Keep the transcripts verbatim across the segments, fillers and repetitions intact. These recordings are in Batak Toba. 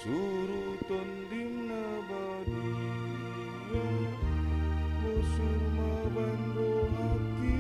Suru Tondim na badia, bosur ma baen rohangki.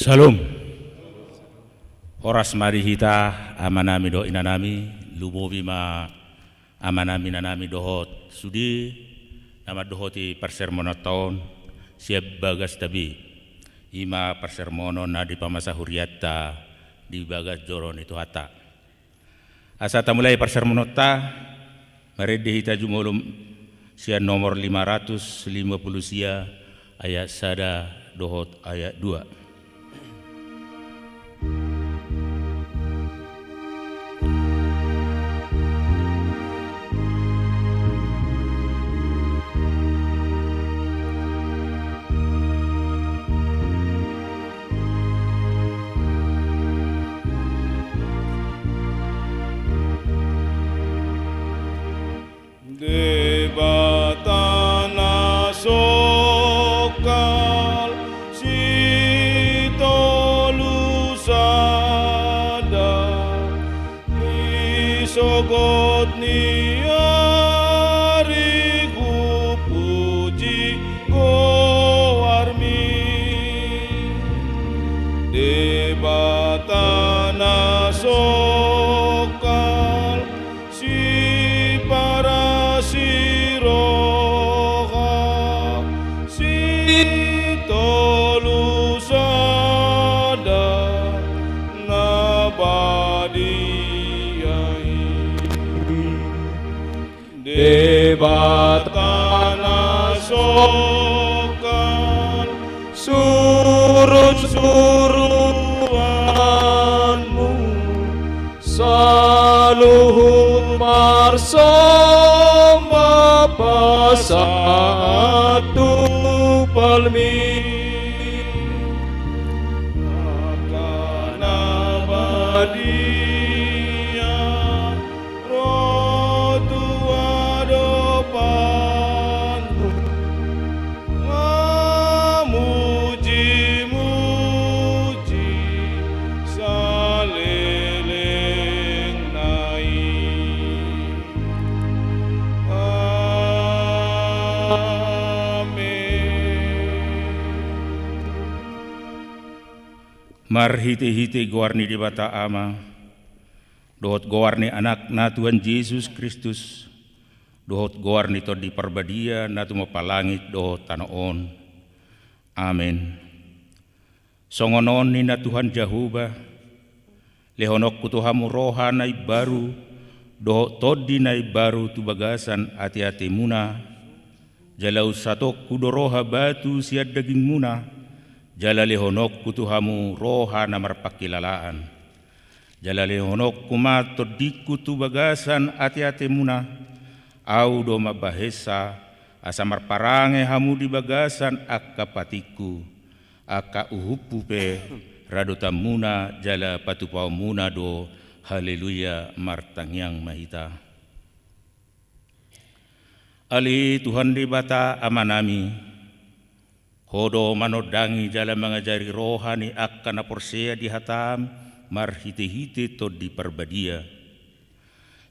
Shalom. Horas ma di hita, amanami dohot inanami, lumobi ma amanami, inanami dohot sude na mandohoti parsermononta on sian bagasta be. I ma parsermonon na dipamasahurianta di bagas joro ni Tuhanta. Asa tamulai parsermononta, marende hita jumolo sian nomor lima ratus lima puluh sia, ayat sada dohot ayat dua. Debata na songkal, sitolu sada, di sogot ni ari hupuji goarmi. Debata na songkal, siparasi roha, sitolu sada, na badia i. Debata na songkal, surun-surunanmu, saluhut marsomba pasahat tu palmi. Angka na badia ro tu adopanmu, mamuji-muji salelengna i. Amen. Marhite-hite goar ni Debata Ama, dohot goar ni Anakna Tuhan Jesus Kristus, dohot goar ni Tondi Parbadia na tumompa langit dohot tano on. Amen. Songon on ninna Tuhan Jahowa: Lehononku tu hamu roha na imbaru, dohot tondi na imbaru tu bagasan ate-atemuna, jala unsatongku do roha batu sian dagingmuna, jala lehononku tu hamu roha na marpangkilalaan. Jala lehononku ma tondingku tu bagasan ate-atemuna, ahu do mambahensa, asa marparange hamu di bagasan angka patikku, angka uhumhu pe radotanmuna jala patupaonmuna do. Haleluya, martangiang ma hita. Ale Tuhan Debata Amanami, Ho do manondangi jala mangajari roha ni angka na porsea di hataM marhite-hite Tondi Parbadia.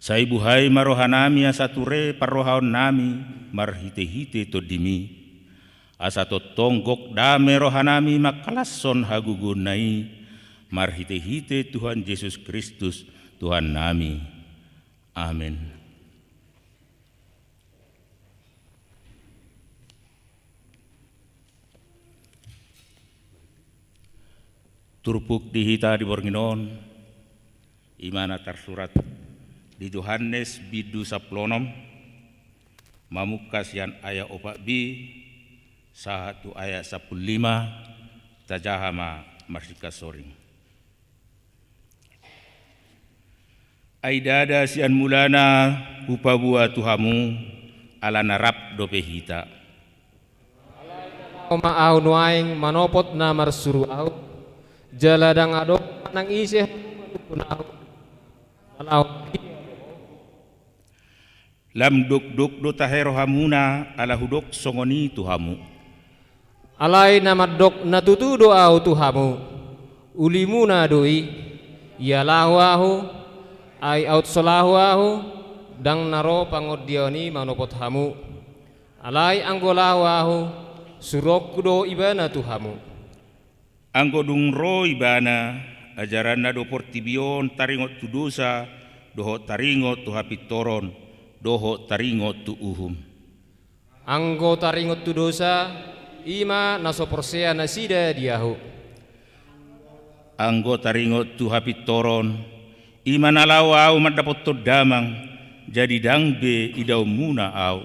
Sai buhai ma rohanami asa ture parrohaonnami marhite-hite TondiMi. Asa tongtong gok dame rohanami mangkalashon hagogoonna i, marhite-hite Tuhan Jesus Kristus, Tuhannami. Amen. Turpuk di hita di borngin on, i ma na tarsurat di Johannes bindu sampulu onom, mamungka sian ayat opat B sahat tu ayat sampulu lima, tajaha ma marsingkat soring. Ai ndada sian mulana hupaboa tu hamu, ala na rap dope hita. Laho ma ahu nuaeng manopot na marsuru ahu, jala ndang adong manang ise manungkun ahu. Laho Lam dokdok do tahe rohamuna, ala hudok songon i tu hamu. Alai na mandok na tutu do ahu tu hamu, ulimuna do i. Ia laho ahu, ai aut so laho ahu, ndang na ro pangondiaon i manopot hamu. Alai anggo laho ahu, suruonku do ibana tu hamu. Anggo dung ro Ibana, ajaranna do portibi on taringot tu dosa, dohot taringot tu hapintoron, dohot taringot tu uhum. Anggo taringot tu dosa, i ma na so porsea nasida di Ahu. Anggo taringot tu hapintoron, i ma na laho Ahu mandapothon damang, jadi ndang be idaonmuna Ahu.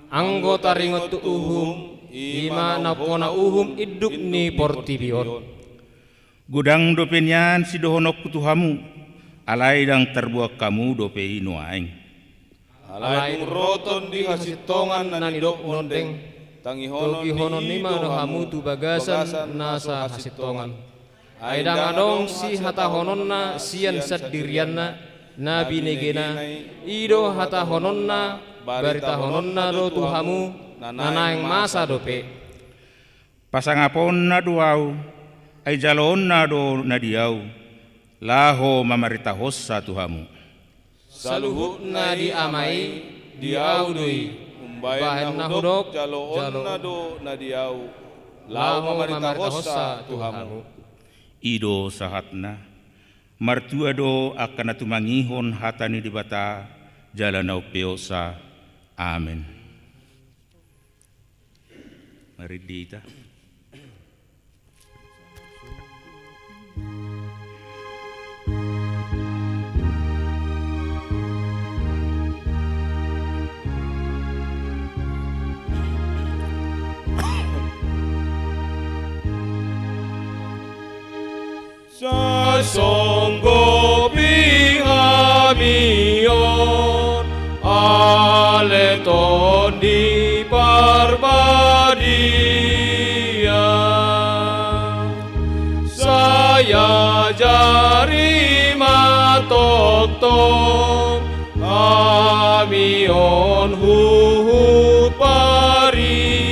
Anggo taringot tu uhum, i ma na umpona uhum induk ni portibi on. Godang dope nian sidohononku tu hamu, alai ndang tarbuat hamu dope i nuaeng. Alai dung ro Tonduy hasintongan na nidok mondeng, tangihonon ni ma do hamu tu bagasan nasa hasintongan. Ai ndang adong sihatahononna sian sandirianna, na binegena, i do hatahononna, baritahononna do tu hamu, na naeng masa dope. Pasangaponna do Ahu, ai jaloonna do na di Ahu, laho mamaritahonsa tu hamu. Saluhutna di Ama i, di Ahu do i, umbahen na hudok, jaloonna do na di Ahu, laho mamaritahonsa tu hamu. I do sahatna. Martua do angka na tumangihon hata ni Debata, jala na umpeopsa. Amen. Marende hita. Sasonggopi hami on ale Tondi Parbadia, sai ajari ma tongtong hami on huhut paria.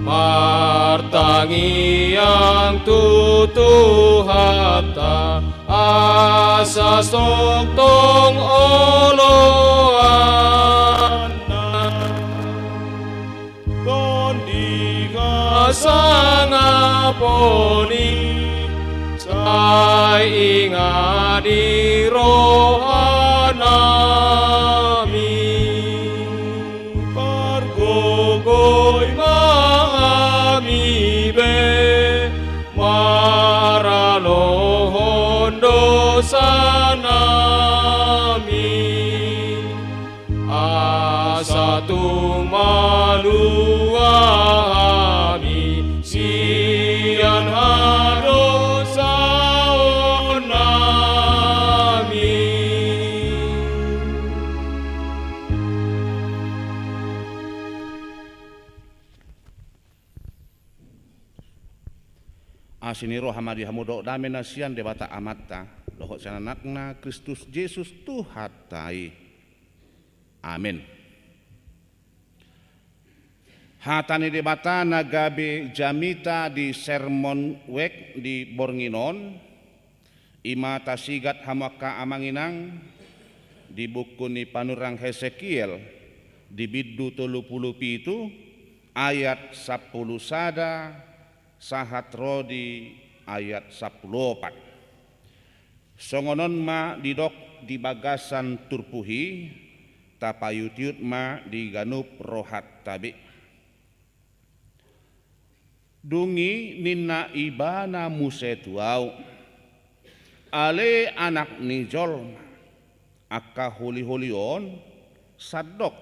Martangiang tu Tuhanta, asa tongtong oloanna. Tondi hasangapon i, sai inga di rohanami. Pargogoi ma hami be, maralohon dosanami, asa tung malua hami sian hadosaonnami. Asi ni roha ma di hamu dohot dame na sian Debata Amanta dohot sian Anakna Kristus Jesus Tuhanta i. Amen. Hata ni Debata na gabe jamita di sermon wijk di borngin on, i ma tasigat hamu angka amang inang di buku ni panurirang Hesekiel di bindu tolu pulu pitu ayat sampulu sada sahat ro di ayat sampulu opat. Songon on ma didok di bagasan turpuk i, tapaiutiut ma di ganup rohanta be. Dung i ninna Ibana muse tu ahu: Ale anak ni jolma, angka holiholi on sandok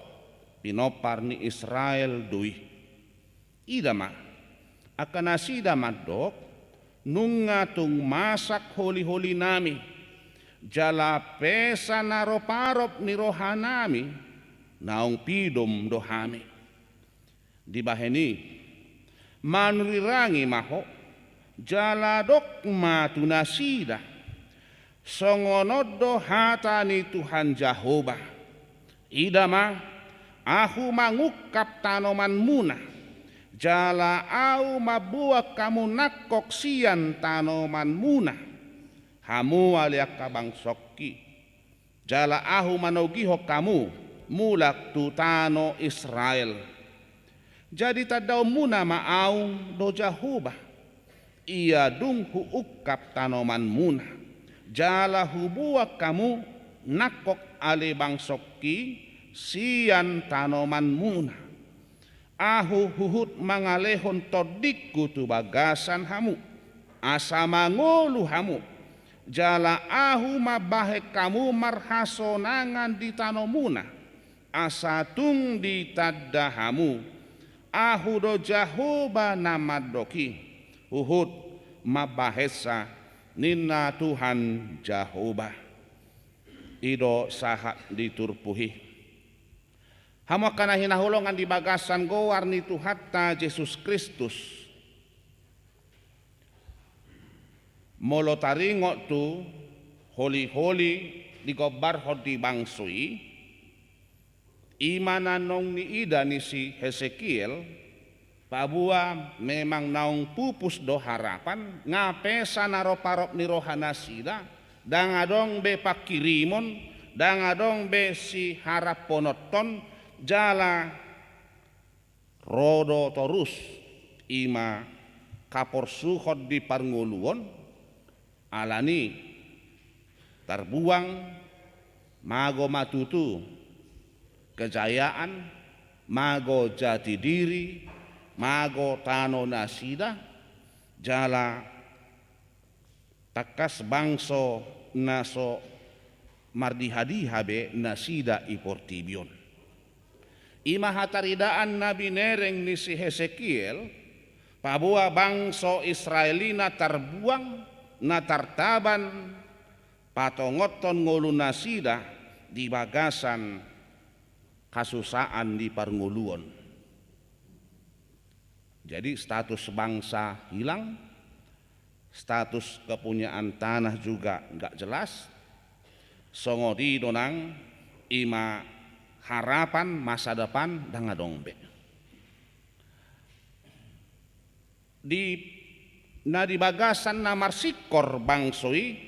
pinompar ni Israel do i. Ida ma, angka nasida mandok: Nunga tung masak holiholinami, jala pesa na roparop ni rohanami, naung pidom do hami. Dibahen i, manurirangi ma ho, jala dok ma tu nasida: Songon on do hata ni Tuhan Jahowa: Ida ma, Ahu mangungkap tanomanmuna, jala Ahu mamboan hamu nangkok sian tanomanmuna, hamu ale angka bangsongki, jala Ahu manogihon hamu mulak tu tano Israel. Jadi tandaonmuna ma Ahu do Jahowa, ia dung huungkap tanomanmuna, jala hubuang hamu nangkok ale bangsongki sian tanomanmuna. Ahu huhut mangalehon TondingKu tu bagasan hamu, asa mangolu hamu, jala Ahu mambahen hamu marhasonangan di tanomuna, asa tung ditanda hamu, Ahu do Jahowa na mandok i, huhut mambahensa, ninna Tuhan Jahowa. I do sahat ni turpuk i. Hamu angka na hinaholongan di bagasan goar ni Tuhanta Jesus Kristus. Molo taringot tu holi-holi digombarhon di bangso i, i ma na naung niida ni si Hesekiel, paboa memang naung pupus do harapan, nga pe saroparop ni roha nasida, ndang adong be pangkirimon, ndang adong be siharaphonon, jala ro do torus i ma haporsuhon di parngoluon, alani tarbuang mago ma tutu kejayaan, mago jati diri, mago tano nasida, jala tangkas bangso na so mardiha-diha be nasida i portibi on. I ma hataridaan na binereng ni si Hesekiel, paboa bangso Israel i na tarbuang, na tartaban, patongothon ngolu nasida di bagasan hasusaan di parngoluon. Jadi status bangsa hilang, status kepunyaan tanah juga nggak jelas. Songon i do nang, i ma harapan masa depan ndang adong be. Di na di bagasan na marsingkor bangso i,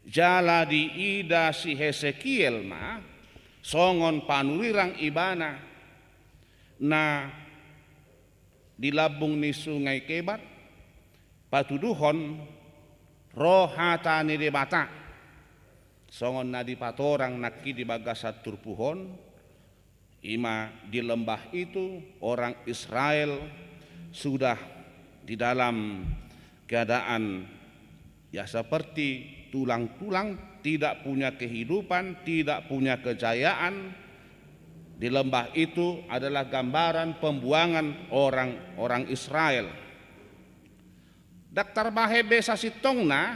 jala diida si Hesekiel ma songon panurirang ibana na di lambung ni Sungai Kebar, patuduhon ro hata ni Debata, songon na dipatorang nangkin di bagasan turpuk on, i ma di lembah itu orang Israel sudah di dalam keadaan ya seperti tulang-tulang, tidak punya kehidupan, tidak punya kejayaan. Di lembah itu adalah gambaran pembuangan orang-orang Israel. Ndang tarbahen be sasintongna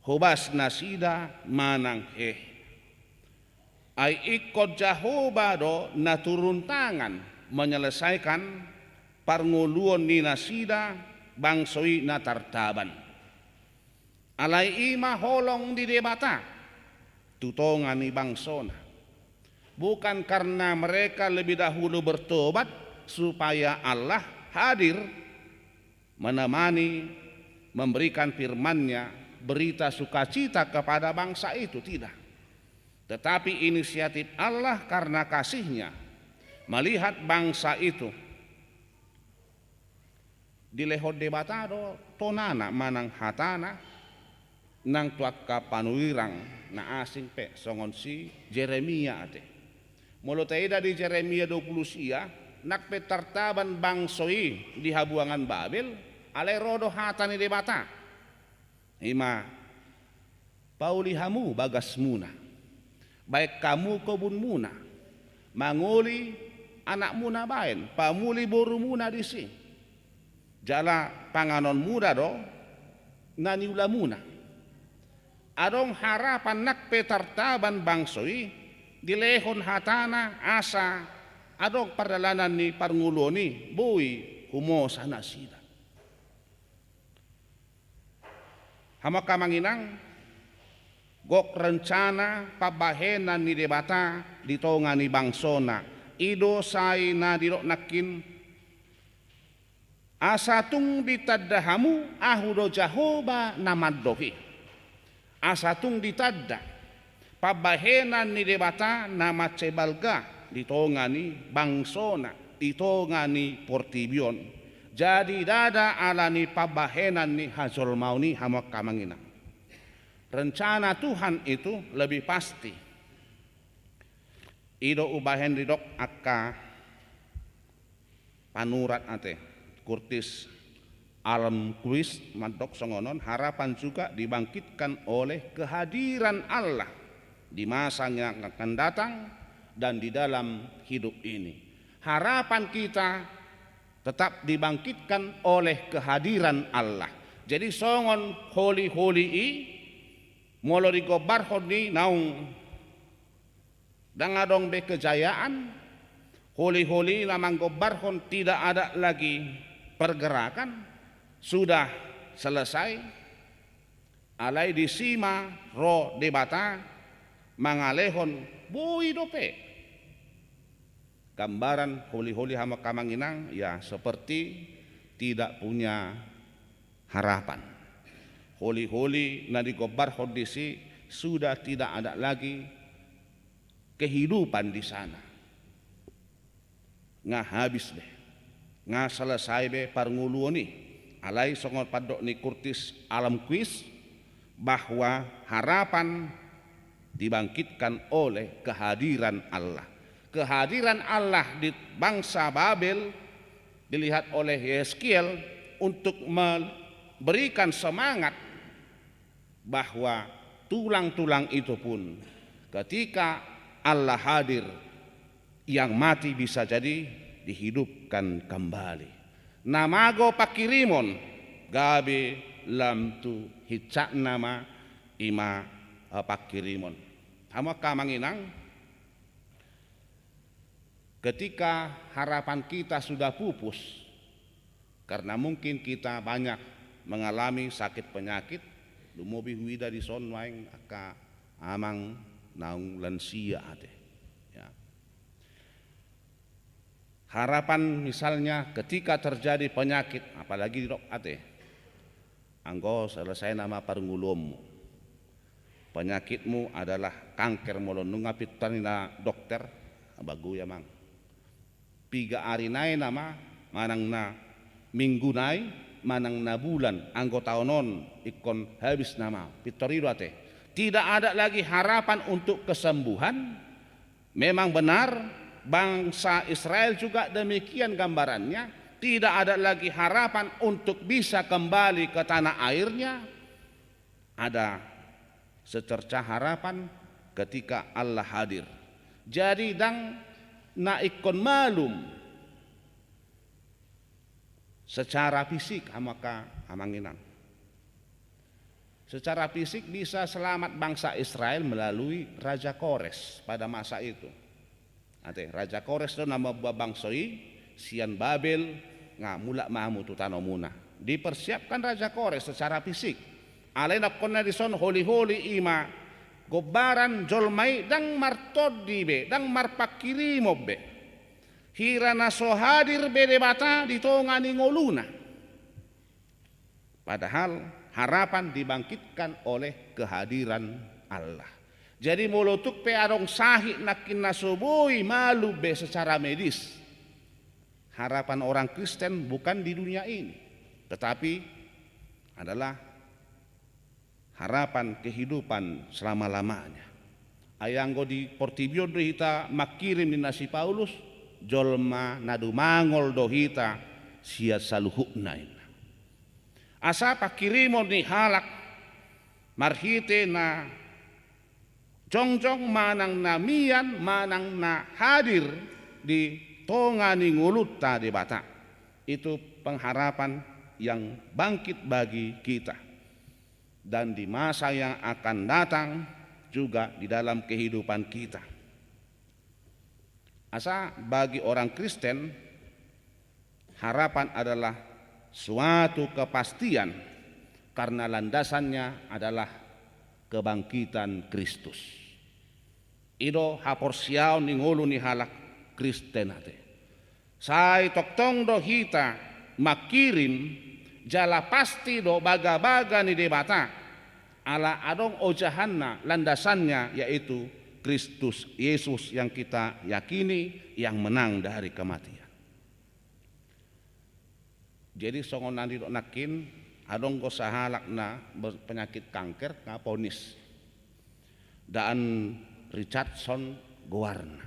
hobas nasida manang hehe. Ai ingkon Jahowa do na turun tangan menyelesaikan parngoluon ni nasida bangso i na tartaban. Alai i ma holong ni Debata tu tonga ni bangsona. Bukan karena mereka lebih dahulu bertobat supaya Allah hadir menemani, memberikan firman-Nya, berita sukacita kepada bangsa itu, tidak. Tetapi inisiatif Allah karena kasih-Nya melihat bangsa itu. Dilehon Debata do tonana manang hatana nang tu angka panurirang na asing pe, songon si Jeremia ate. Molo taida di Jeremia dua pulu sia, nang pe tartaban bangso i di habuangan Babel, alai ro do hata ni Debata. I ma, pauli hamu bagasmuna, baen hamu kobunmuna, mangoli anakmuna baen, pamuli borumuna disi. Jala panganonmuna do na niulamuna. Adong harapan nang pe tartaban bangso i, dilehon hatana asa adong pardalanan ni parngoluon i boi humosa nasida. Hamu angka amang inang, gok rencana pambahenan ni Debata di tonga ni bangsona, i do sai na didok nangkin, asa tung ditanda hamu, Ahu do Jahowa na mandok i. Asa tung ditanda pambahenan ni Debata na mansai balga, di tonga ni bangsona, di tonga ni portibi on. Jadi ndada ala ni pambahenan ni hajolmaon i, hamu angka amang inang. Rencana Tuhan itu lebih pasti. I do umbahen didok angka panurat ate, Curtis Ahlqvist mandok songon on, harapan juga dibangkitkan oleh kehadiran Allah di masa yang akan datang dan di dalam hidup ini. Harapan kita tetap dibangkitkan oleh kehadiran Allah. Jadi songon holi-holi i, molo digombarhon i naung ndang adong be kejayaan, holi-holi na manggombarhon tidak ada lagi pergerakan, sudah selesai, alai disi ma ro Debata mangalehon boi dope. Gambaran holi-holi, hamu angka amang inang, ya seperti tidak punya harapan. Holi-holi na digombarhon disi sudah tidak ada lagi kehidupan di sana. Nga habis be, nga selesai be parngoluon i. Alai songon pandok ni Curtis Ahlqvist, bahwa harapan dibangkitkan oleh kehadiran Allah. Kehadiran Allah di bangsa Babel dilihat oleh Yeskiel untuk memberikan semangat bahwa tulang-tulang itu pun, ketika Allah hadir, yang mati bisa jadi dihidupkan kembali. Na mago pangkirimon gabe lam tu hinsatna ma, i ma, eh, pangkirimon. Hamu angka amang inang, ketika harapan kita sudah pupus, karena mungkin kita banyak mengalami sakit penyakit, lumobi huida dison nuaeng angka amang naung lansia ate. Ya. Harapan misalnya ketika terjadi penyakit, apalagi didok ate, anggo selesai nama parngoluonmu. Penyakitmu adalah kanker, molo nunga pintor ninna dokter, begu i amang. Piga ari nai nama, manang na minggu nai, manang na bulan, anggo taon on ingkon habis nama, pintor i do ate. Tidak ada lagi harapan untuk kesembuhan. Memang benar, bangsa Israel juga demikian gambarannya, tidak ada lagi harapan untuk bisa kembali ke tanah airnya. Ada secerca harapan ketika Allah hadir. Jadi ndang na ingkon malum secara fisik, hamu angka amang inang. Secara fisik bisa selamat bangsa Israel melalui Raja Kores pada masa itu. Ate, Raja Kores do na mamboan bangso i sian Babel, nga mulak ma hamu tu tanomuna. Dipersiapkan Raja Kores secara fisik. Alai nangkon na dison holi-holi, i ma gombaran jolma i ndang martondi be, ndang marpangkirimon be. Hira na so hadir be Debata di tonga ni ngoluna. Padahal harapan dibangkitkan oleh kehadiran Allah. Jadi molo tung pe adong sahit nangkin na so boi malum be secara medis, harapan orang Kristen bukan di dunia ini, tetapi adalah harapan kehidupan selama-lamanya. Ai anggo di portibi on do hita mangkirim, ninna si Paulus, jolma na dumangol do hita sian saluhutna, ninna. Asa pangkirimon ni halak marhite na jongjong manang na mian manang na hadir di tonga ni ngolunta Debata. Itu pengharapan yang bangkit bagi kita dan di masa yang akan datang juga di dalam kehidupan kita. Asa bagi orang Kristen, harapan adalah suatu kepastian karena landasannya adalah kebangkitan Kristus. I do haporseaon ni ngolu ni halak Kristen ate. Sai tongtong do hita mangkirim, jala pasti do bagabaga ni Debata, ala adong ojahanna, landasannya, yaitu Kristus Yesus yang kita yakini, yang menang dari kematian. Jadi songon na nidok nangkin, adong do sahalak na berpenyakit kanker, nga ponis. Daan Richardson goarna.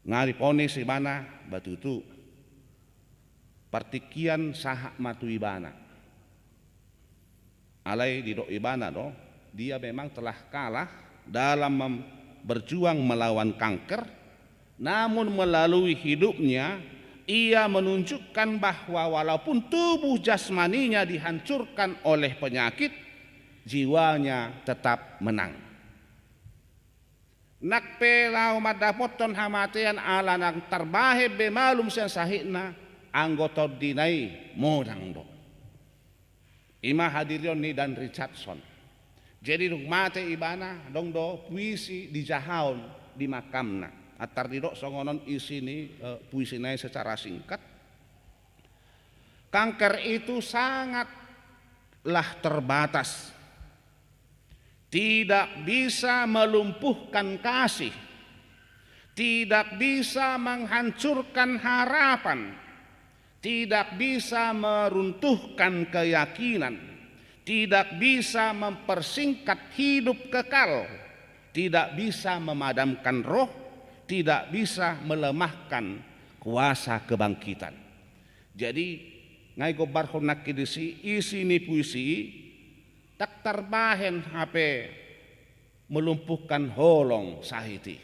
Nga diponis ibana, ba tutu. Partingkian sahat ma tu ibana. Alai didok ibana do, dia memang telah kalah dalam mem-, berjuang melawan kanker, namun melalui hidupnya, ia menunjukkan bahwa walaupun tubuh jasmaninya dihancurkan oleh penyakit, jiwanya tetap menang. Nang pe laho mandapothon hamatean ala ndang tarbahen be malum sian sahitna, anggo tondina i monang do. I ma hadirion ni Dan Richardson. Jadi dung mate ibana, adong do puisi dijahahon di makamna. Antar didok songon on isi ni, eh, puisina i secara singkat. Kanker itu sangatlah terbatas. Tidak bisa melumpuhkan kasih, tidak bisa menghancurkan harapan, tidak bisa meruntuhkan keyakinan, tidak bisa mempersingkat hidup kekal, tidak bisa memadamkan roh, tidak bisa melemahkan kuasa kebangkitan. Jadi, nga digombarhon nangkin disi, isi ni puisi i, ndang tarbahen hape melumpuhkan holong sahit i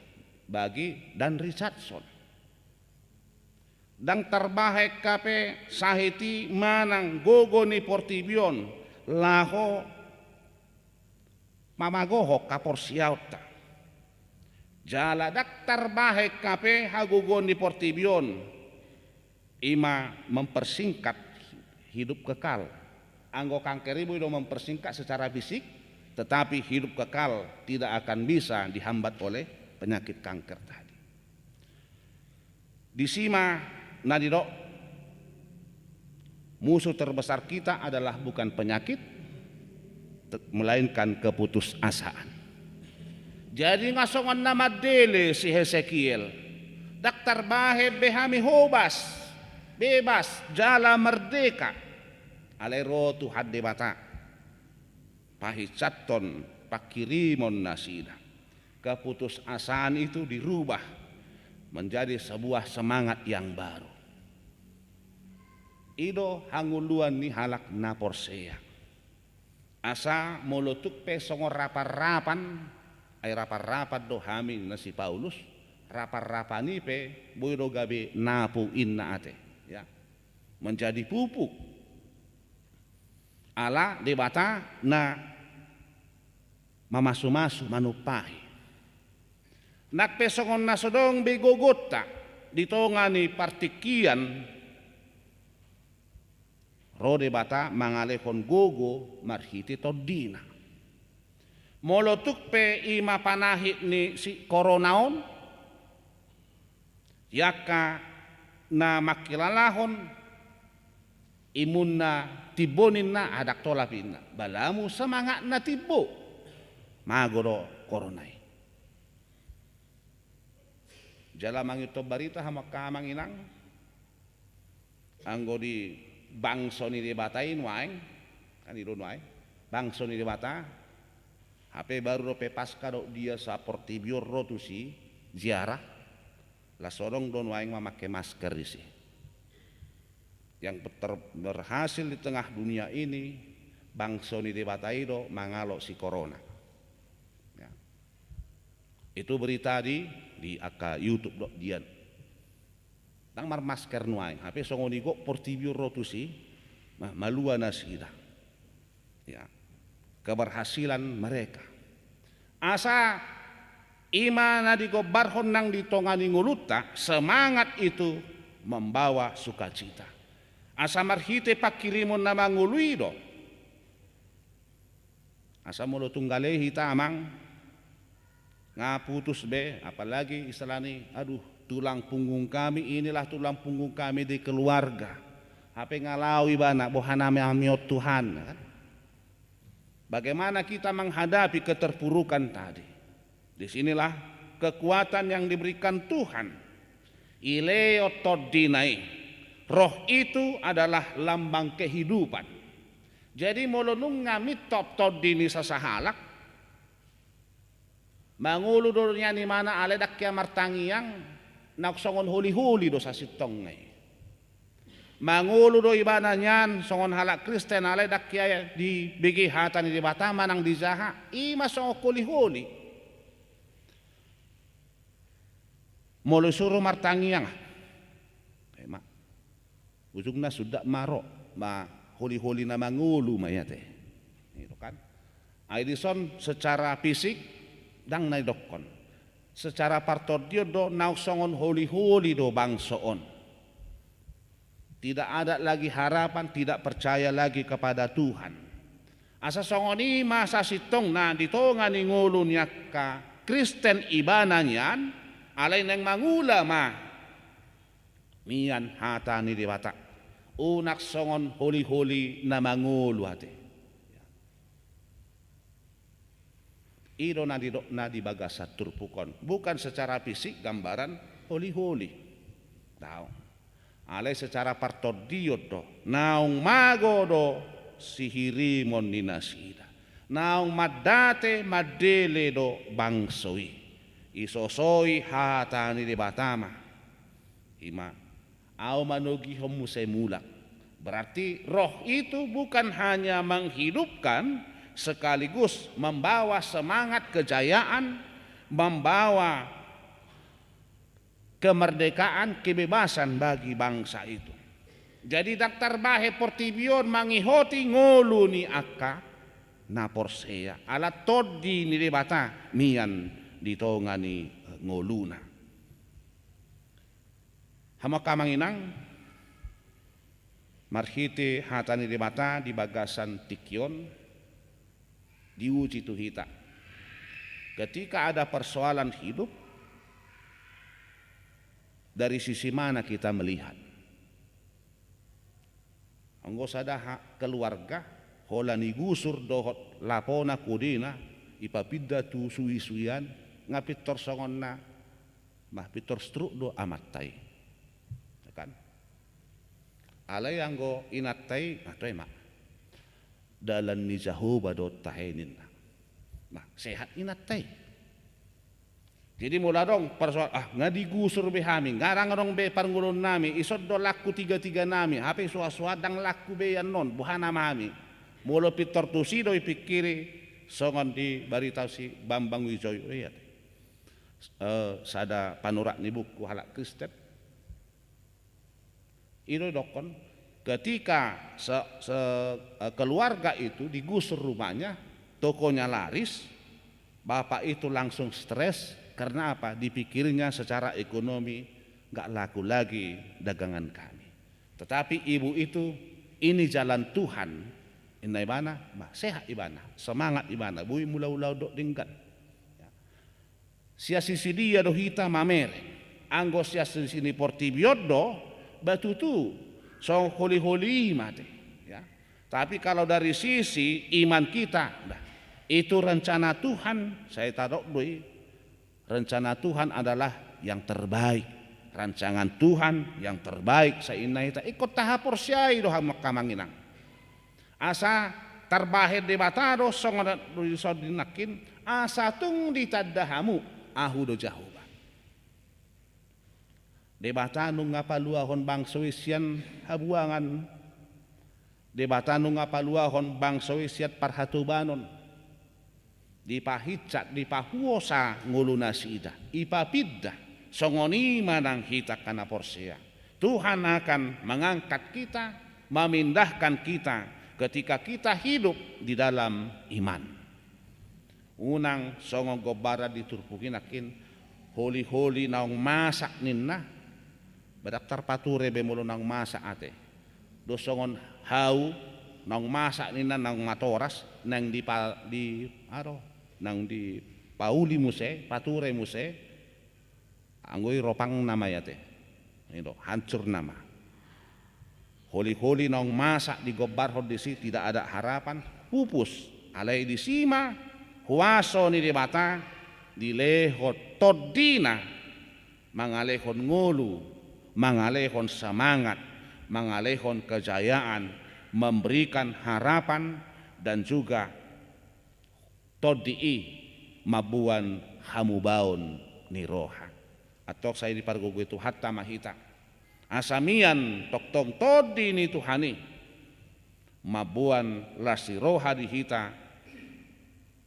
bagi Dan Richardson. Ndang tarbahen hape sahit i manang gogo ni portibi on laho mamagohon haporseaonta. Jala ndang tarbahen hape hagogoon ni portibi on, i ma mempersingkat hidup kekal. Anggo kanker i boi do mempersingkat secara fisik, tetapi hidup kekal tidak akan bisa dihambat oleh penyakit kanker tadi. Disi ma na didok, musuh terbesar kita adalah bukan penyakit, te-, melainkan keputusasaan. Jadi nga songon na mandele si Hesekiel, ndang tarbahen be hami hobas, bebas, jala merdeka. Alai ro Tuhan Debata, pahinsathon pangkirimon nasida. Keputusasaan itu dirubah menjadi sebuah semangat yang baru. I do hangoluan ni halak na porsea. Asa molo tung pe songon rapan-rapan, ai rapan-rapan do hami na si Paulus, rapan-rapan i pe boi do gabe napu inna ate, ya. Menjadi pupuk. Ala Debata na mamasu-masu, manumpahi. Nang pe songon na so adong be gogonta di tonga ni partingkian, ro Debata mangalehon gogo marhite tondina. Molo tung pe i ma panahit ni si korona on, di angka na mangkilalahon imunna timbo ninna, ndang tolap inna, balamu semangatna timbo. Mago do korona i. Jala mangihuthon barita hamu angka amang inang, anggo di bangso ni Debata i nuaeng, kan i do nuaeng, bangso ni Debata, hape baru dope Paska dohot dia saportibi on ro tusi ziarah, las so adong do nuaeng mamake masker disi. Yang ter-, berhasil di tengah dunia ini, bangso ni Debata i do mangalo si korona. Ya. Itu berita di, di angka YouTube do dian. Ndang marmasker nuaeng, hape songon i gok portibi on ro tusi, ma-, malua nasida. Ya. Keberhasilan mereka. Asa i ma na digombarhon nang di tonga ni ngolunta, semangat itu membawa sukacita. Asa marhite pangkirimon na mangolu i do. Asa molo tung gale hita amang, nga putus be, apalagi istilahni, aduh, tulang punggung kami, inilah tulang punggung kami di keluarga. Hape nga laho ibana, boha nama hami on Tuhan, kan? Bagaimana kita menghadapi keterpurukan tadi? Di sinilah kekuatan yang diberikan Tuhan. Ilehon tondina i. Roh itu adalah lambang kehidupan. Jadi molo nunga mintop tondi ni sasahalak, mangolu do nian ibana alai ndang hea martangiang, naung songon holiholi do sasintongna i. Mangolu do ibana nian songon halak Kristen alai ndang hea dibege hata ni Debata manang dijaha, i ma songon holiholi. Molo isuru martangiang, ah, ema, ujungna sundat ma ro, ma holiholi na mangolu ma i ate. Gitu kan? Ai dison secara fisik ndang na didokkon. Secara partondion do naung songon holiholi do bangso on. Tidak ada lagi harapan, tidak percaya lagi kepada Tuhan. Asa songon i ma sasintongna di tonga ni ngolu ni angka Kristen ibana nian, alai naeng mangula ma nian hata ni Debata. Unang songon holiholi na mangolu ate. I do na nidokna di bagasan turpuk on. Bukan secara fisik gambaran holiholi. Daong. Alai secara partondion do. Naung mago do sihirimon ni nasida. Naung mandate mandele do bangso i. Isosoi hata ni Debata ma. I ma, ahu manogihon muse mulak. Berarti roh itu bukan hanya menghidupkan, sekaligus membawa semangat kejayaan, membawa kemerdekaan, kebebasan bagi bangsa itu. Jadi ndang tarbahen portibi on mangihoti ngolu ni angka na porsea. Ala tondi ni Debata nian di tonga ni ngoluna. Hamu angka amang inang, marhite hata ni Debata di bagasan tingki on, diuji tu hita. Ketika ada persoalan hidup, dari sisi mana kita melihat? Anggo sada ha-, keluarga, holan digusur dohot lapona, kodena, ipapinda tu suisuian, nga pintor songon na, bah, pintor struk do amanta i. Ya kan? Alai anggo inanta i, nah, toe ma. Dalan ni Jahowa do tahe ninna. Nah, sehat inanta i. Jadi molo adong persoalan, ah, nga digusur be hami, nga adong be parngoluon nami, ison do langku tiga-tiga nami, hape suhat-suhat ndang langku be annon, boha nama hami. Molo pintor tusi do ipingkiri, songon dibarita si Bambang Wijoyo, iya. Eh, sada panurat ni buku halak Kristen. I do didokkon, ketika se-, se-, eh, keluarga itu digusur rumahnya, tokonya laris, bapak itu langsung stres, karena apa? Dipikirnya secara ekonomi, nggak laku lagi dagangan kami. Tetapi ibu itu, ini jalan Tuhan, inna ibana, bah, sehat ibana, semangat ibana, boi mula ulaon dohot denggan. Ya. Sian sisi dia do hita mamereng. Anggo sian sisi ni portibi on do, bah tutu, songon holiholi i ma ate. Ya. Tapi kalau dari sisi iman kita, bah, itu rencana Tuhan, sai tadok do i. Rencana Tuhan adalah yang terbaik. Rancangan Tuhan yang terbaik, sai inna hita. Ingkon tahaporseai do hamu angka amang inang. Asa tarbahen Debata do songon na dison di nangkin, asa tung ditanda hamu, Ahu do Jahowa. Debata nunga paluahon bangso i sian habuangan. Debata nunga paluahon bangso i sian parhatobanon. Dipahinsat, dipahuosa ngolu nasida, ipapinda, songon i ma nang hita angka na porsea. Tuhan akan mengangkat kita, memindahkan kita ketika kita hidup di dalam iman. Unang songon gombaran di turpuk i nangkin, holiholi naung masak ninna, bah ndang tarpature be molo naung masak ate. Dos songon hau, naung masak ninna, naung matoras, naung dipa-, di, aro, naung dipauli muse, pature muse, anggo i ropang nama i ate. I do, hancur nama. Holiholi naung masak digombarhon disi, tidak ada harapan, pupus. Alai disi ma huaso ni Debata, Dilehon tondina, mangalehon ngolu, mangalehon semangat, mangalehon kejayaan, memberikan harapan, dan juga tondi i mamboan hamubaon ni roha. Antong sai dipargogoi Tuhanta ma hita, asa mian tongtong tondi ni Tuhan i mamboan las ni roha di hita.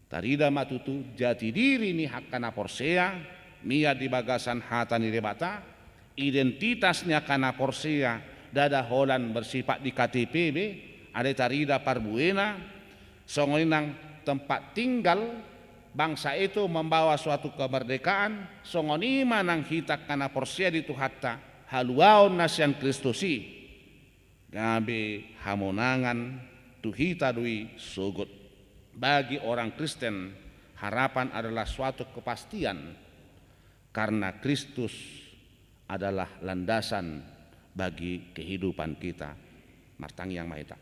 Tarida ma tutu jati diri ni angka na porsea, mian di bagasan hata ni Debata, identitas ni angka na porsea, ndada holan bersifat di K T P be, alai tarida parbuena, songon i nang tempat tinggal, bangsa itu membawa suatu kemerdekaan, songon i ma nang hita angka na porsea di Tuhanta, haluaon na sian Kristus i gabe hamonangan tu hita do i sogot. Bagi orang Kristen, harapan adalah suatu kepastian karena Kristus adalah landasan bagi kehidupan kita. Martangiang ma hita.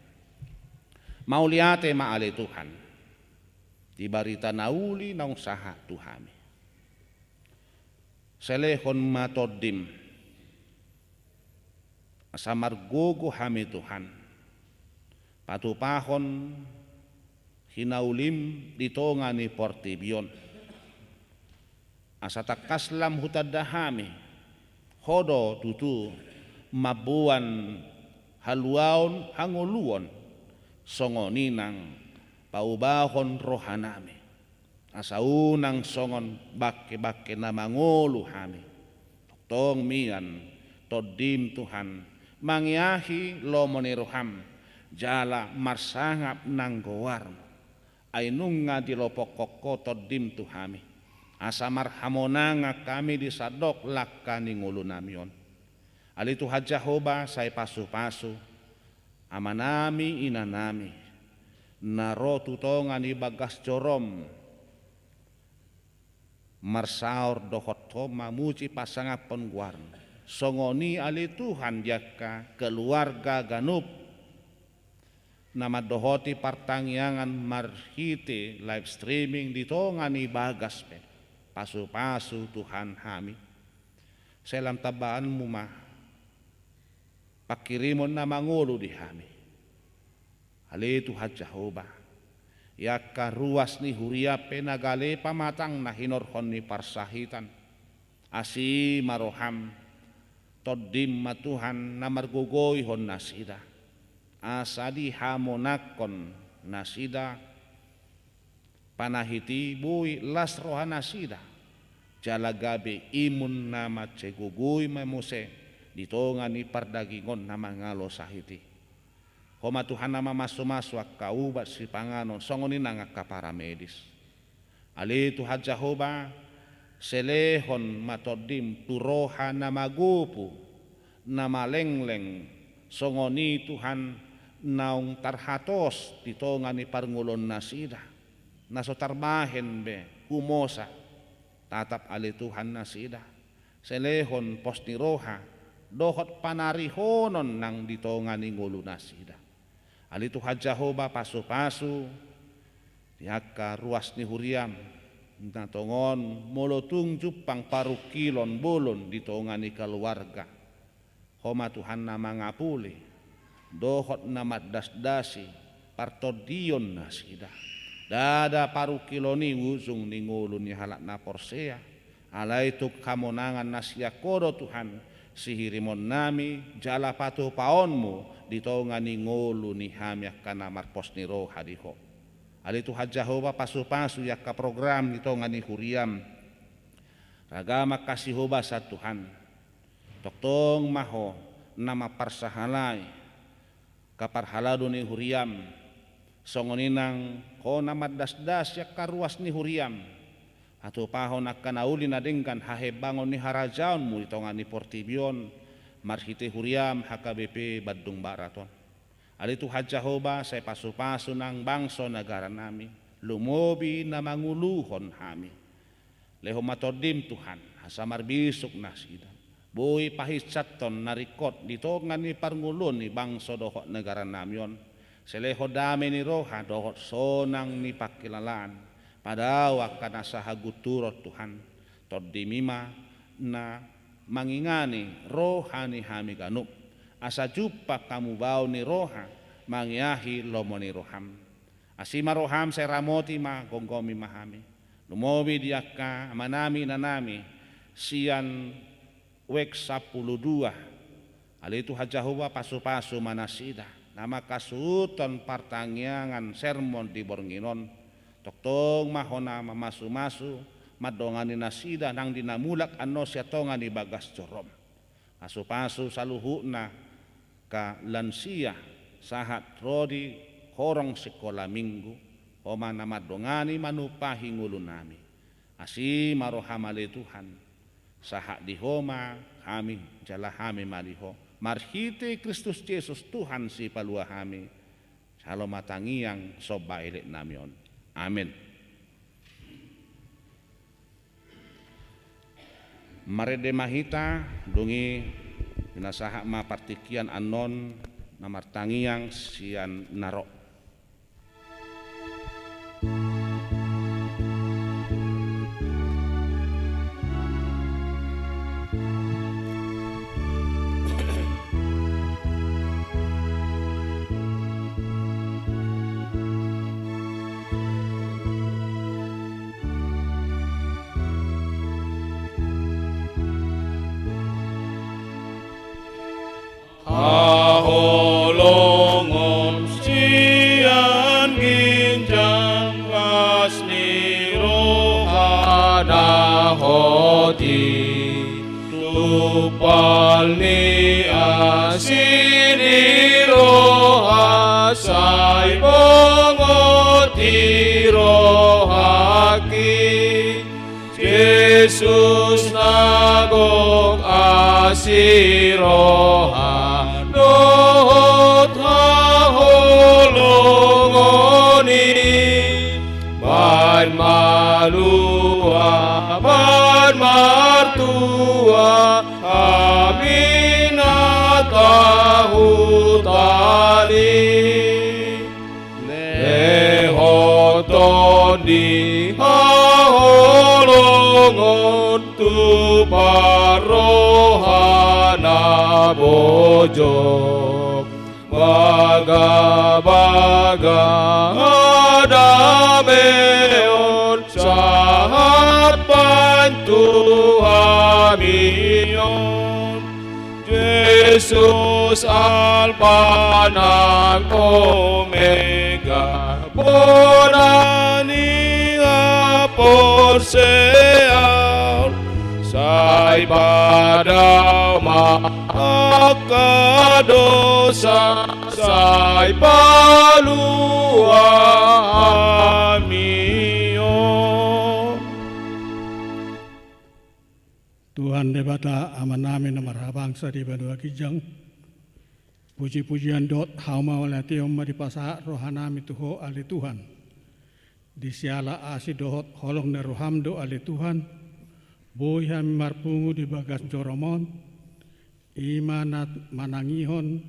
Mauliate ma ale Tuhan, di barita na uli naung sahat tu hami. Sai lehon ma tondim, asa margogo hami Tuhan, patupahon hinaulim di tonga ni portibi on. Asa tangkas lam hutanda hami, Ho do tutu mamboan haluaon hangoluon, songon i nang paubahon rohanami. Asa unang songon bangkebangke na mangolu hami. Tongtong mian tondim Tuhan, mangeahi lomo ni roham, jala marsangap nang goarmu. Ai nunga dilopokhon Ho tondim tu hami, asa marhamonangan hami di sandok langka ni ngolunami on. Ale Tuhan Jahowa, sai pasupasu amanami, inanami, na ro tu tonga ni bagas jorom, marsaor dohot Ho mamuji pasangaphon goarmu. Songon i ale Tuhan di angka keluarga ganup na mandohoti partangiangan marhite live streaming di tonga ni bagas pe. Pasupasu Tuhan hami. Sai lam tambaanmu ma pangkirimon na mangolu di hami. Ale Tuhan Jahowa, i angka ruas ni huria pe na gale pamatang na hinorhon ni parsahitan. Asi ma roham, tondim ma Tuhan na margogoihon nasida. Asa dihamonangkon nasida, panahit i boi las rohanasida, jala gabe imun na mansai gogoi ma muse di tonga ni pardagingon na mangalo sahit i. Ho ma Tuhan na mamasumasu angka ubat sipanganon, songon i nang angka paramedis. Ale Tuhan Jahowa, sai lehon ma tondim tu roha na magopu, na malengleng, songon i Tuhan naung tarhatos di tonga ni parngoluonnasida, na so tarbahen be humosa. Tatap ale Tuhan nasida, sai lehon pos ni roha dohot panarihonon nang di tonga ni ngolunasida. Ale Tuhan Jahowa, pasupasu di angka ruas ni huriam, na tongon molo tung jumpang parungkilon bolon di tonga ni keluarga. Ho ma Tuhan na mangapuli dohot na mandasdasi partondionnasida. Ndada parungkilon i ujung ni ngolu ni halak na porsea. Alai tung hamonangan na sian Ho do Tuhan, sihirimonnami jala patupaonmu di tonga ni ngolu ni hami angka na marpos ni roha di Ho. Ale Tuhan Jahowa, pasupasu i angka program di tonga ni huriam. Ragam angka sihobasan Tuhan. Tongtong ma Ho na mamparsahalai angka parhalado ni huriam, songon i nang Ho na mandasdasi angka ruas ni huriam. Patupahon angka na uli na denggan hahembangon ni harajaonmu di tonga ni portibi on, marhite huriam H K B P Bandung Barat on. Ale Tuhan Jahowa, sai pasupasu nang bangso nagaranami, lumobi na manguluhon hami. Lehon ma tondim Tuhan, asa marbisuk nasida. Boi pahinsathon na ringkot di tonga ni parngoluon ni bangso dohot nagaranami on. Sai lehon dame ni roha dohot sonang ni pangkilalaan. Padao angka na sahagunturon Tuhan, TondiMi ma na mangingani roha ni hami ganup, asa jumpang hamu baoa ni roha mangiahi lomo ni rohaM. Asi ma rohaM sai ramoti ma, gomgomi ma hami. Lumobi di angka amanami inanami sian WEG sampulu dua. Ale Tuhan Jahowa, pasupasu ma nasida na mangkasuhuthon partangiangan sermon di borngin on. Tongtong ma Ho na mamasumasu mandongani nasida nang di na mulak annon sian tonga ni bagas joroM. Pasupasu saluhutna angka lansia sahat ro di horong sikola minggu, Ho ma na mandongani manumpahi ngolunami. Asi ma rohaM ale Tuhan, sahat di Ho ma hami, jala hami ma di Ho. Marhite Kristus Jesus Tuhan Sipalua hami, jalo ma tangiang somba eleknami on. Amen. Marende ma hita, dung i pinasahat ma partingkian annon na martangiang sian na ro. Haholongon sian ginjang las ni roha na hot i, tumpal ni asi ni roha sai bongot di rohangki. Jesus na gok asi roha dohot haholongon i, baen malua, baen martua hami na tahutan i. Lehon Tondi haholongon tu parroha na bojok, bagabaga hadameon sahat baen tu hami on. Jesus Alpa nang Omega, bona ni haporseaon, sai padao ma angka dosa, sai palua hami on. Tuhan Debata Amanami na marhabangsa di banua ginjang, pujipujian dohot haumauliateon ma dipasahat rohanami tu Ho ale Tuhan. Di siala asi dohot holong ni roham do ale Tuhan, boi hami marpungu di bagas joroM on, i ma na manangihon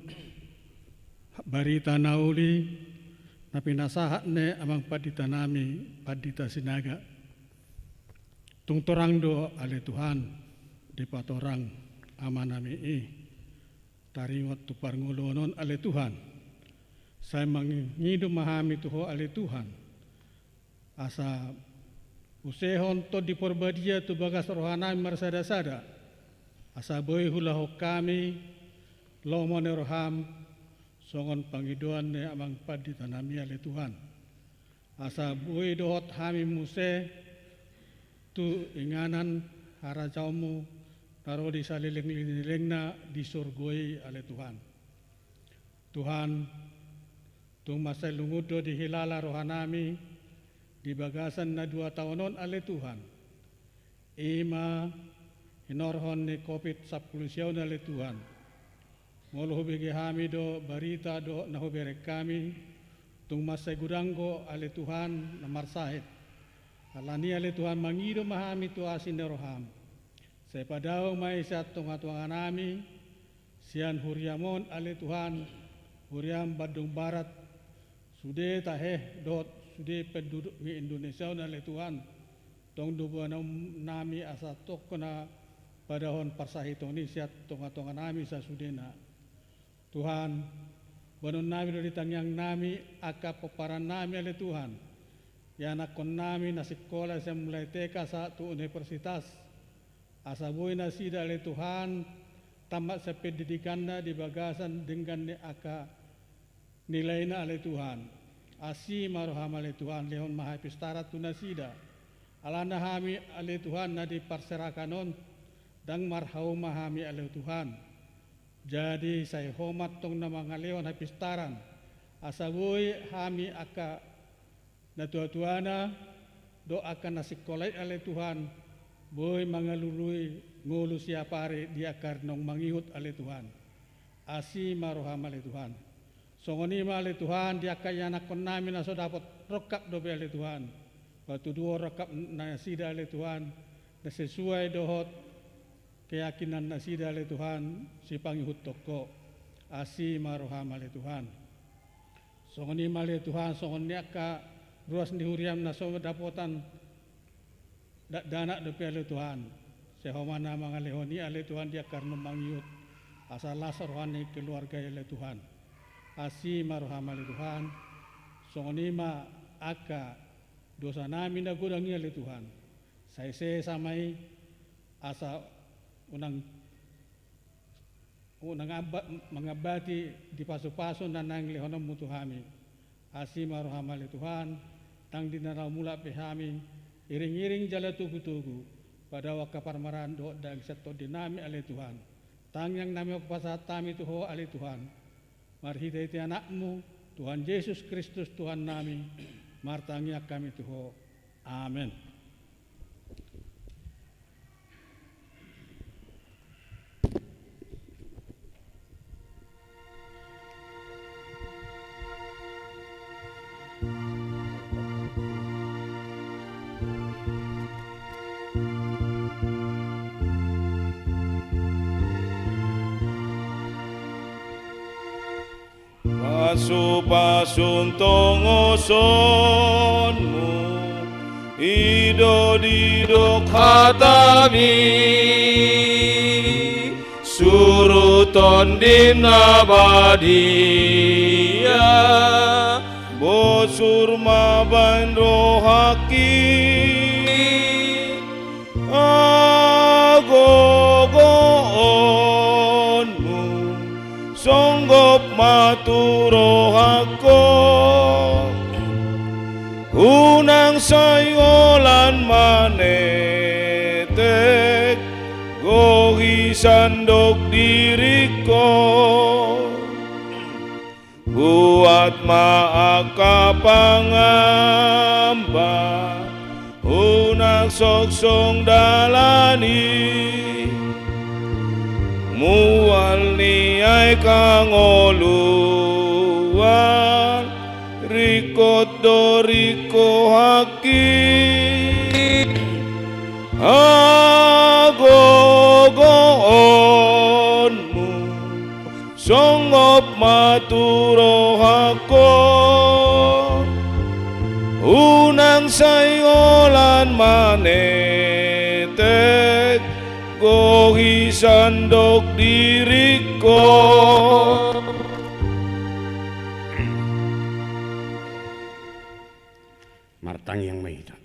barita na uli na pinasahat ni amang panditanami, Pandita Sinaga. Tung torang do ale Tuhan dipatorang amanami i taringot tu parngoluon on ale Tuhan. Sai mangido ma hami tu Ho ale Tuhan, asa usehon Tondi Porbadia tu bagas rohanami marsadasada, asa boi huulahon hami lomo ni roham songon pangidoan ni amang panditanami ale Tuhan. Asa boi dohot hami muse tu inganan harajaonmu na ro di saleleng ni lelengna di surgo i ale Tuhan. Tuhan, tung mansai lungun do dihilala rohanami di bagasan na dua taon on ale Tuhan. I ma hinorhon ni Covid sampulu sia on ale Tuhan. Molo hubege hami do barita dohot na hubereng hami, tung mansai godang do ale Tuhan na marsahit. Alani i ale Tuhan mangido ma hami tu asi ni roham. Sai padao ma i sian tongatonganami, sian huriam on ale Tuhan, huriam Bandung Barat, sude tahe dohot sude penduduk ni Indonesia on ale Tuhan, tong do boanonnami asa tongkona padahon parsahiton i sian tonga-tonganami sasudena. Tuhan, boanonnami do di tangiangnami angka pomparangnami ale Tuhan, ianakkonnami na sikola sian mulai T K sahat tu universitas, asa boi nasida ale Tuhan tamat sian pendidikanna di bagasan denggan ni angka nilaina ale Tuhan. Asi ma roham ale Tuhan, lehon ma hapistaran tu nasida. Alana hami ale Tuhan na di parserahan on, ndang marhauma hami ale Tuhan. Jadi sai Ho ma antong na mangalehon hapistaran, asa boi hami angka natuatuana dohot angka na sikola i ale Tuhan, boi mangalului ngolu siapari di angka na mangihut ale Tuhan. Asi ma roham ale Tuhan. Songon i ma ale Tuhan di angka ianakkonnami na so dapot rongkap dope ale Tuhan, patuduhon rongkap nasida ale Tuhan, na sesuai dohot keyakinan nasida ale Tuhan, sipangihuthon Ho. Asi ma roham ale Tuhan. Songon i ma ale Tuhan, songon i angka ruas ni huriam na so dapotan dakdanak dope ale Tuhan. Sai Ho ma na mangalehon i ale Tuhan di angka na mangihut, asa las roha ni keluarga i ale Tuhan. Asi ma roham ale Tuhan. Songon i ma angka dosanami na godang i ale Tuhan, sai sesa ma i, asa unang unang amba-, mangambati di pasupasu na naeng lehononmu tu hami. Asi ma roham ale Tuhan, ndang di na laho mulak pe hami, iringiring jala togutogu, padao angka parmaraan dohot daging sian tondinami ale Tuhan. Tangiangnami on hupasahat hami tu Ho ale Tuhan. Marhitehite Anakmu, Tuhan Jesus Kristus Tuhannami, martangiang hami tu Ho. Amen. Pasupasu tongosonmu, i do didok hatami, suru Tondi na badia, bosur ma baen rohangki. Hagogoonmu songgop ma tu rohangku, unang sai holan manetek gohi sandok diringku. Buat ma angka pangamba, unang songsong dalan i. Mual ni aek hangoluan, ringkot do ringkohangki. Hagogoonmu songgop ma tu rohangku, unang sai holan manetek gohi sandok diringku. Martangiang ma hita.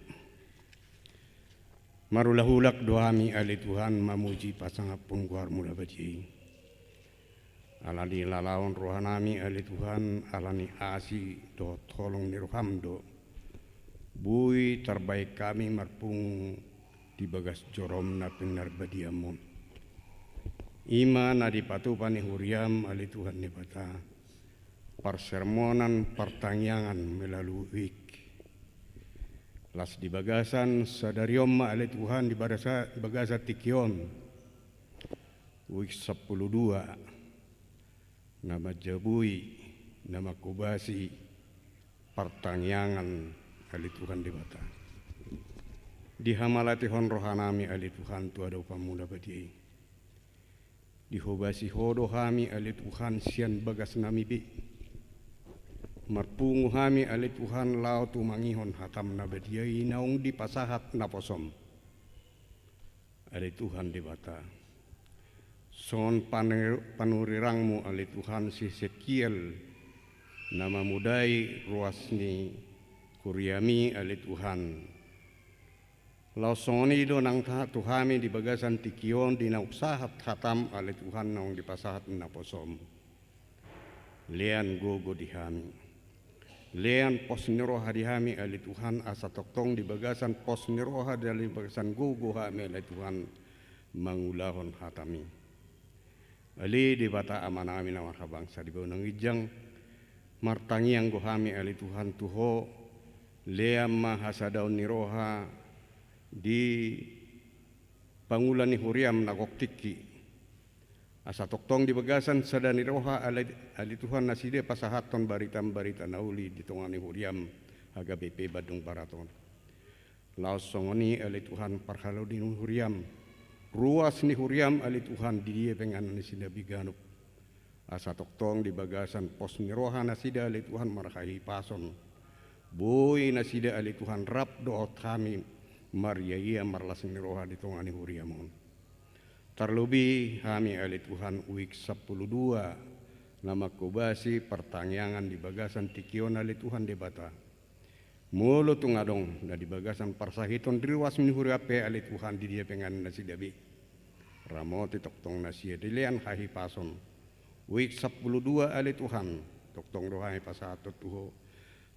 Marulak-ulak do hami ale Tuhan mamuji pasangaphon goarmu na badia i. Ala ni lalaon rohanami ale Tuhan, ala ni asi dohot holong ni roham do boi tarbahen hami marpungu di bagas jorom na pinarbadiam on. I ma na dipatupa ni huriam ale Tuhan Debata, parsermonan partangiangan melalui wijk. Las di bagasan sadari on ma ale Tuhan di barasa-, bagasan tingki on, wijk sampulu dua, na manjabui, na manghobasi partangiangan ale Tuhan Debata. Dihamauliatehon rohanami ale Tuhan tu adopanmu na badia i. Dihobasi Ho do hami ale Tuhan sian bagasnami be. Marpungu hami ale Tuhan laho tumangihon hatam na badia i naung dipasahat naposom. Ale Tuhan Debata, songon panu-, panurirangmu ale Tuhan si Hesekiel na mamodai ruas ni huriami ale Tuhan. Laos songon i do nang ta-, tu hami di bagasan tingki on di naung sahat hatam ale Tuhan naung dipasahat naposom. Lean gogo di hami. Lean pos ni roha di hami ale Tuhan asa tongtong di bagasan pos ni roha dan di bagasan gogo hami ale Tuhan mangulahon hatam i. Ale Debata Amanami na marhabangsa di banua na ginjang, martangiang do hami ale Tuhan tu Ho, lean ma hasadaon ni roha di pangula ni huriam na gok tingki. Asa tongtong di bagasan sada ni roha ale, ale Tuhan nasida pasahathon barita-barita na uli di tonga ni huriam H K B P Bandung Barat on. Laos songon i ale Tuhan parhalado ni huriam, ruas ni huriam ale Tuhan di dia pe inganan nasida be ganup. Asa tongtong di bagasan pos ni roha nasida ale Tuhan marhahipason. Boi nasida ale Tuhan rap dohot hami mariaia marlas ni roha di tonga ni huriam on. Tarlobi hami ale Tuhan uik sampulu dua na mangkobasi partangiangan di bagasan tingki on ale Tuhan Debata. Molo tung adong na di bagasan parsahiton di ruas ni huriam pe ale Tuhan di dia pe inganan nasida be. Ramoti tongtong nasida di lean hahipason. Uik sampulu dua ale Tuhan, tongtong do hami pasahathon tu Ho.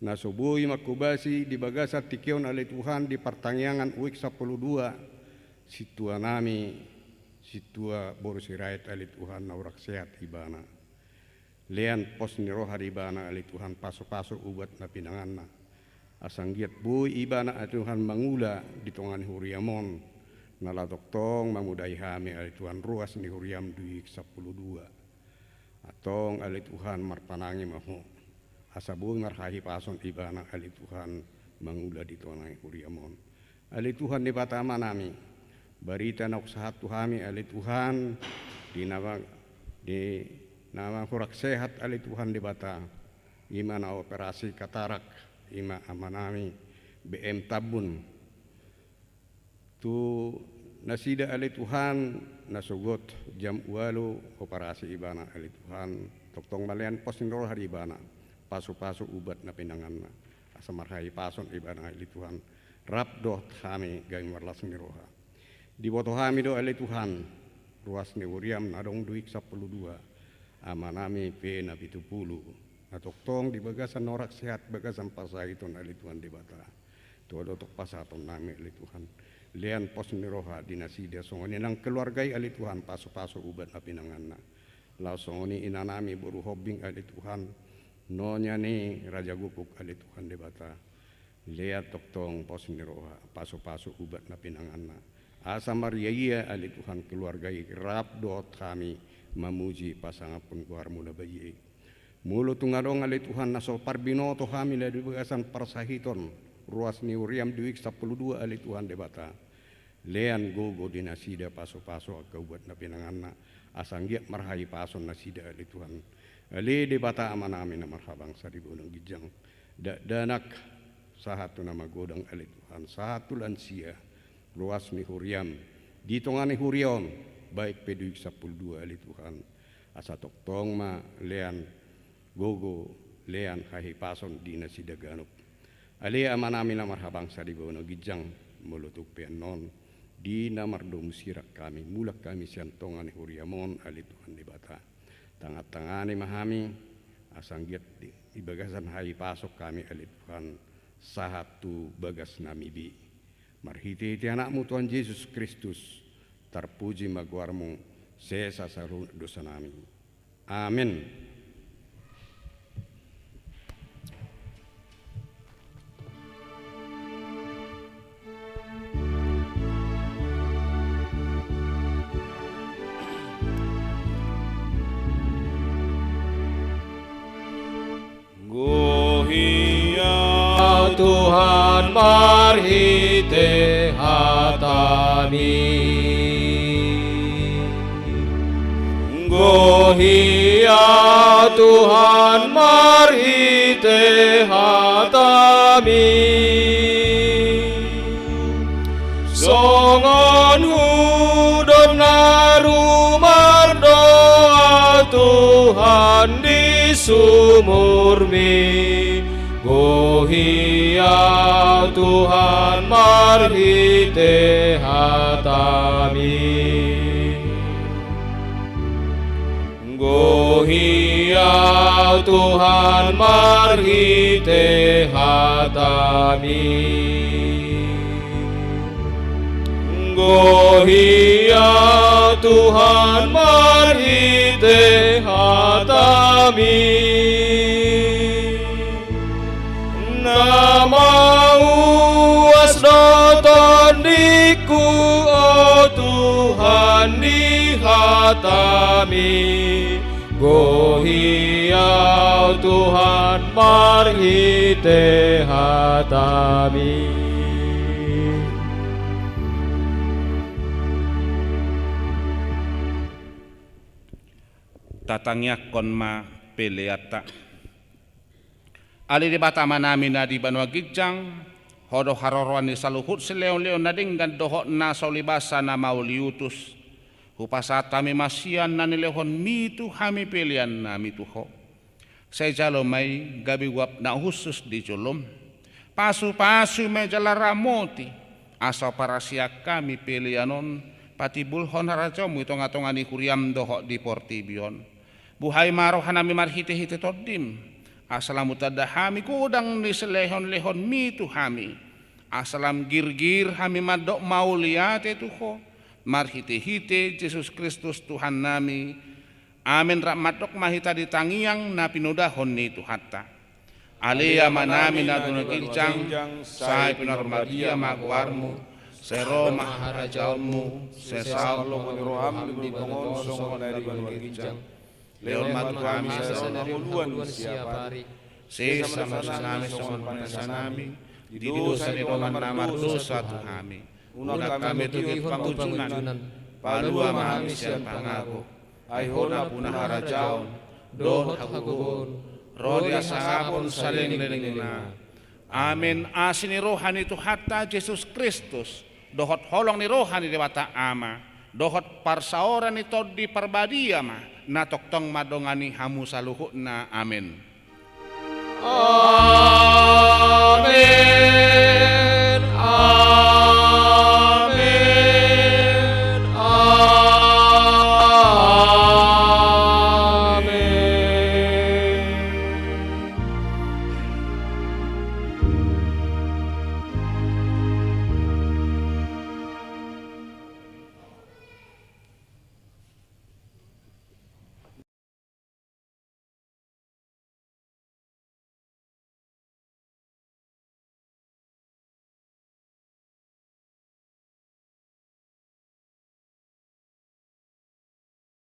Na so boi mangkobasi di bagasan tingki on ale Tuhan di partangiangan uik sampulu dua. Sintua nami, sintua boru Sirait ale Tuhan na hurang sehat ibana. Lean pos ni roha di ibana ale Tuhan pasu-pasu ubat na pinanganna. Asa anggiat boi ibana ale Tuhan mangula di tonga ni huriam on. Na laho tongtong mamodai hami ale Tuhan ruas ni huriam di uik sampulu dua. Antong ale Tuhan marpanangi ma Ho. Asa boi marhahipason ibana ale Tuhan mangula di tonga ni huriam on. Ale Tuhan Debata Amanami, barita na husahat tu hami ale Tuhan, di na ma-, di na ma hurang sehat ale Tuhan Debata, i ma na operasi katarak, i ma Amanami B M Tambun. Tu nasida ale Tuhan na sogot jam ualu operasi ibana ale Tuhan, tongtong ma lean pos ni roha di ibana, pasu-pasu ubat na pinanganna. Asa marhahipason ibana ale Tuhan. Rap dohot hami gabe marlas ni roha. Diboto hami do ale Tuhan, ruas ni huriam na adong di uik sampulu dua. Amanami pe na pitu pulu. Na tongtong di bagasan na hurang sehat, bagasan parsahiton ale Tuhan Debata. Tu Ho do tongtong pasahatonnami ale Tuhan. Lean pos ni roha di nasida songon i nang keluarga i ale Tuhan pasu-pasu ubat na pinanganna. Laos songon i inanami boru Hombing ale Tuhan. Nonya ni Raja Guguk ale Tuhan Debata. Lean tongtong pos ni roha, pasu-pasu ubat na pinanganna. Asa mariaia ale Tuhan keluarga i rap dohot hami mamuji pasangaphon goarmu na badia i. Molo tung adong ale Tuhan na so parbinoto hami na di bagasan parsahiton, ruas ni huriam di uik sampulu dua ale Tuhan Debata. Lean gogo di nasida pasu-pasu angka ubat na pinanganna, asa anggiat marhahipason nasida ale Tuhan. Ale Debata Amanami na marhabangsa di banua na ginjang. Dakdanak sahat tu na magodang ale Tuhan, sahat tu lansia, ruas ni huriam, di tonga ni huria on, baen pe di uik sampulu dua ale Tuhan. Asa tongtong ma lean gogo, lean hahipason di nasida ganup. Ale Amanami na marhabangsa di banua na ginjang, molo tung pe annon, di na mardomu sirang hami, mulak hami sian tonga ni huriam on ale Tuhan Debata. Tangan-tangani ma hami, asa anggiat di, di bagasan hahipason hami ale Tuhan, sahat tu bagasnami be. Marhite-hite Anakmu Tuhan Jesus Kristus, tarpuji ma goarmu, sesa saluhut dosanami. Amen. Gohi Ho Tuhan marhite hataMi. Gohi Ho Tuhan marhite marhite hatami. Songon hudon na rumardoa Tuhan di sumurmi, gohi au Tuhan marhite hatami. Gohi au Tuhan marhite hatami. Gohi au Tuhan marhite hatami. Na mauas do tondingku, o Tuhan, di hatami. Gohi au Tuhan marhite hatami. Tatangiangkon ma peleanta. Ale Debata Amanami na di banua ginjang, Ho do haroroan ni saluhut silehonlehon na denggan dohot na so ulibasa na mauliutus. Hupasahat hami ma sian na nilehonmi tu hami peleannami tu Ho. Sai jalo ma i gabe uap na hushus di jolom. Pasupasu ma i jala ramoti, asa huparasiak hami pelean on patimbulhon harajaonmu i tongatonga ni huriam dohot di portibi on. Buhai ma rohanami marhitehite Tondim, asa lam hutanda hami godang ni silehonlehonmi tu hami, asa lam girgir hami mandok mauliate tu Ho, marhitehite Jesus Kristus Tuhannami. Amen. Rap mandok ma hita di tangiang na pinodahon ni Tuhanta. Ale Amanami na di banua ginjang, sai pinarbadia ma goarmu, sai ro ma harajaonmu, sai saut ma lomo ni roham di banua on songon na di banua ginjang. Lehon ma tu hami sadari on hangoluan siapari. Sesa ma dosanami songon panasanami di dosa ni dongan na mardosa tu hami. Unang hami togihon tu pangunjunan, palua ma hami sian pangago. Ai Ho nampuna harajaon dohot hagogoon ro di hasangapon saleleng ni lelengna. Amen. Asi ni roha ni Tuhanta Jesus Kristus, dohot holong ni roha ni Debata Ama, dohot parsaoran ni Tondi Parbadia ma na tongtong mandongani hamu saluhutna. Amen.